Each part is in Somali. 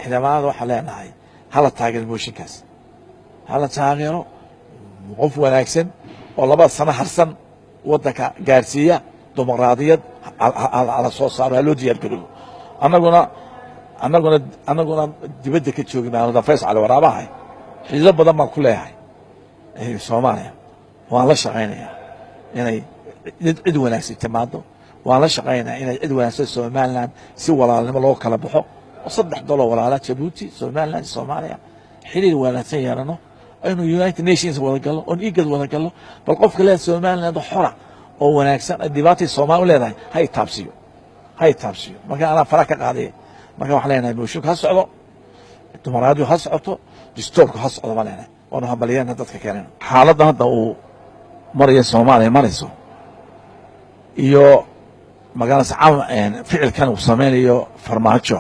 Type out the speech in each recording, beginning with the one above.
Xildhibaanada waxaan leenahay, hala taageero mooshinkaas, hala taageero qof wanaagsan oo 2 sano harsan waddanka gaarsiiya dimuqraadiyad, hala soo saaro, ha loo diyaar garoobo. Annaguna dibadda ka joogi maano. Faysal Cali Waraabahay xiiso badan baan ku leeyahay Soomaaliya. Waan la shaqaynayaa inay cid wanaagsan timaado. Waan la shaqaynayaa inay cid wanaagsan Somaliland si walaalnimo loo kala baxo, oo saddex daloo walaala, Jabuuti, Somaliland, Soomaaliya, xiriir wanaagsan yeelano, aynu United Nations wada gallo, oon IGAD wada gallo. Bal qofka leedahay Somaliland xora oo wanaagsan ay dhibaatay Soomaali u leedahay, ha itaabsiyo, ha itaabsiyo. Marka anaa fara ka qaadaya. Marka waxaan leenahay, mooshinka ha socdo, dimuqraadiyu ha socoto, distoorku ha socdo baan leenahay. Waanu hambaliyana dadka keenayno. Xaaladda hadda uu maraya Soomaaliya marayso iyo magaalada, ficilkan uu sameynayo Farmaajo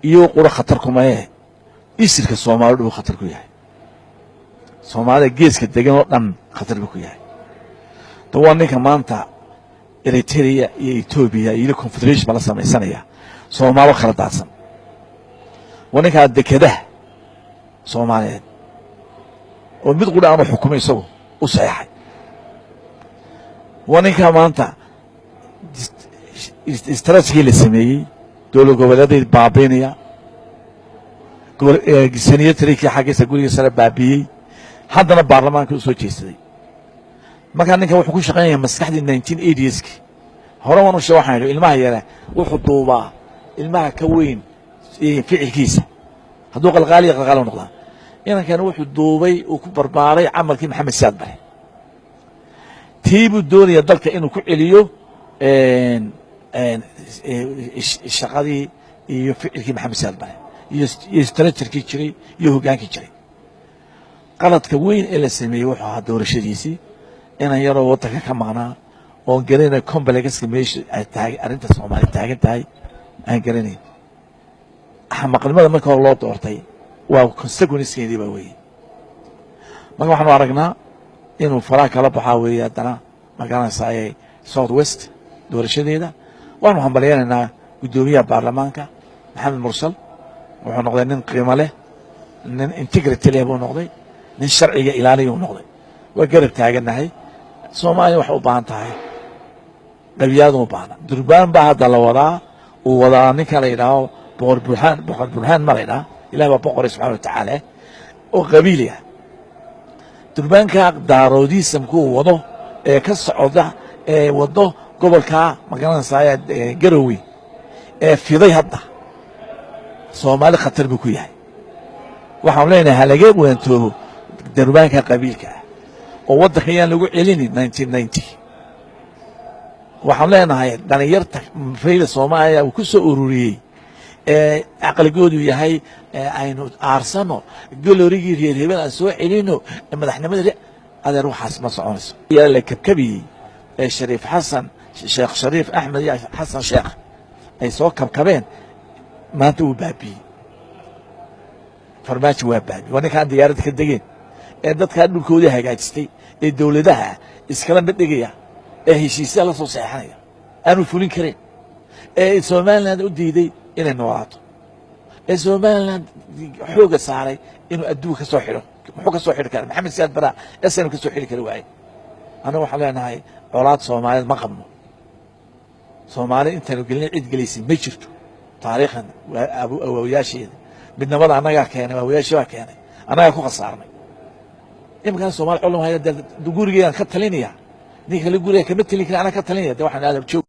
iyo qura khatar kumaye, isirka Soomaalida buu khatar ku yahay. Soomaalida geeska degan oo dhan khatar buu ku yahay. Da waa ninka maanta Eritrea iyo Etoobiya iyo confederation baa la samaysanaya, Soomaalo kala daadsan. Waa ninkaa dekedaha Soomaaliyeed oo mid qudha aanu xukumay isagu u saxeexay. Waa ninkaa maanta istraatijigii la sameeyey dowlad goboleeday baabiinaya, senatorkii xaggiisa guriga sare baabiiyey, haddana baarlamaanka u soo jeesaday. Markaa ninkan wuxuu ku shaqaynaya maskaxdii 1980ski hore. Waan u sheeg, waxaan idhi, ilmaha yare wuxuu duubaa ilmaha ka weyn ficilkiisa. Hadduu qalqaaliya, qalqaali u noqdaa. Inankan wuxuu duubay, uu ku barbaaray camalkii Maxamed Siyaad Bare. Tii buu doonaya dalka inuu ku celiyo, shaqadii iyo ficilkii Maxamed Siyaad Bare iyo structurekii jiray iyo hoggaankii jiray. Qaladka weyn ee la sameeyey wuxuu ahaa doorashadiisii. Inan yaroo waddanka ka maqnaa oon garanay complexka meesha ay tahay arrinta Soomaaliya taagan tahay aan garanayn, axmaqnimada marka hore loo doortay waa consequencekeedii baa weeye. Marka waxaanu aragnaa inuu faraha kala baxaa weeye. Haddana magaranaysaa South West doorashadeeda waanu hambalyaynaynaa guddoomiyaha baarlamaanka Maxamed Mursal. Wuxuu noqday nin qiimo leh, nin integrity leh buu noqday, nin sharciga ilaaliyuu noqday. Waa garab taagannahay. Soomaaliya waxay u baahan tahay qabyaadu u baahna. Durbaan baa hadda la wadaa, uu wadaa ninka la yidhaaho Boqor Burhaan. Boqor Burhaan ma la yidhaha, Ilah baa boqoray subxana wa tacaala, oo qabiili ah. Durbaanka daaroodismkuu wado ee ka socda ee wado gobolka magaranaysaa Garowe ee fiday hadda, Soomaali khatar buu ku yahay. Waxaanu leenahay, halaga waantoobo durbaanka qabiilka ah oo waddanka yaan lagu celinin 1990. Waxaan leenahay, dhalinyarta fayda Soomaaliya uu ku soo ururiyey ee caqligoodu yahay aynu aarsano, golorigii reer hebel aan soo celino, madaxnimada, adeer, waxaas ma soconayso. Yaa la kabkabiyey ee Shariif Xasan Sheekh, Shariif Axmed iyo Xasan Sheekh ay soo kabkabeen, maanta wuu baabiyey Farmaajo, waa baabiye. Waa ninkaan diyaaradda ka degeen ee dadkaa dhulkoodii hagaajistay ee dowladaha iskala mid dhigaya ee heshiisyaha la soo saxeexanaya aanu fulin karin, ee Somaliland u diiday inay noolaato, ee Somaliland xooga saaray inuu adduunka ka soo xidho. Muxuu ka soo xidhi kara? Maxamed Siyaad Baraa SNM ka soo xidhi kari waaye. Annaga waxaan leenahay, colaad Soomaaliyeed ma qabno. Soomaali intaanu gelin cid gelaysay ma jirto taariikhan. Waa awaawayaasheeda midnimada annagaa keenay, awaawayaashii baa keenay, annagaa ku khasaarnay. Iminkaan Soomaali colum haya, dee gurigeegaan ka talinaya, ninka kale guriga kama talin kara, anaa ka talinaya. De waxaan aadam joog.